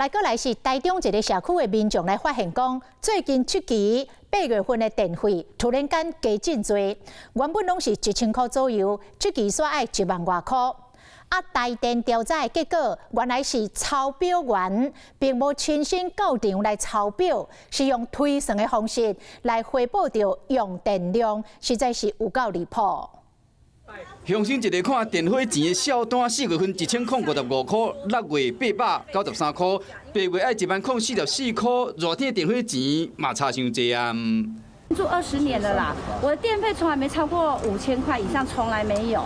來閣來是台中一个社區的民眾來發現講，最近這期8月份的電費突然間加真濟，原本攏是1000箍左右，這期煞愛1萬外箍。啊，台電調查的結果，原來是抄表員並無親身到場來抄表，是用推算的方式來回報著用電量，實在是有夠離譜。鄉親一个看電費錢的數單，4月份1055箍，6月893箍，8月愛10,044箍，熱天電費錢嘛差傷濟啊！住20年了啦，我的電費從來沒超過5000塊以上，從來沒有。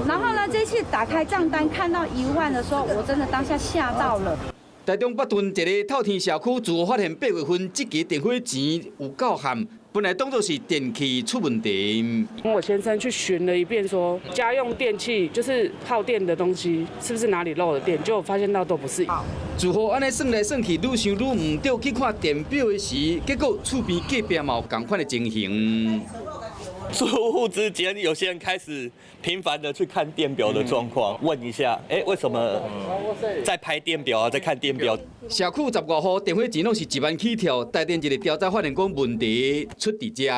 然後呢，這次打開賬單看到1萬的時候，我真的當下嚇到了。台中北屯一个透天社區，住戶發現8月份這期電費錢有夠譀，本來當作是電器出問題。我先生去巡了一遍，說家用電器就是耗電的東西，是不是哪裡漏了電？結果發現到都不是。住戶按呢算來算去，愈想愈毋對，去看電表的時，結果厝邊隔壁嘛有仝款的情形。住戶之間，有些人開始頻繁的去看電表的狀況，問一下，哎，為什麼在拍電表啊，在看電表？社區十外戶電費錢攏是1萬起跳，台電一个調查發現講問題出佇遮。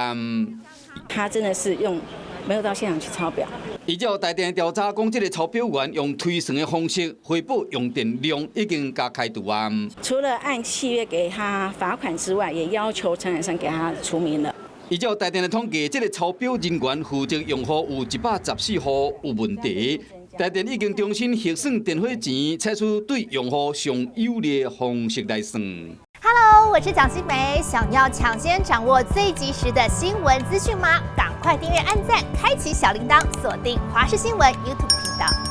他真的是用沒有到現場去抄表。依照台電調查講，這个抄表員用推算的方式回報用電量，已經共開除啊。除了按契約給他罰款之外，也要求承攬商給他除名了。依照台電的統計，這个抄表人員負責用戶有114戶有問題。台電已經重新核算電費錢，採取對用戶上有利的方式來算。 Hello，我是蔣新梅，想要搶先掌握最及時的新聞資訊嗎？趕快訂閱、按讚、開啟小鈴鐺，鎖定華視新聞 YouTube 頻道。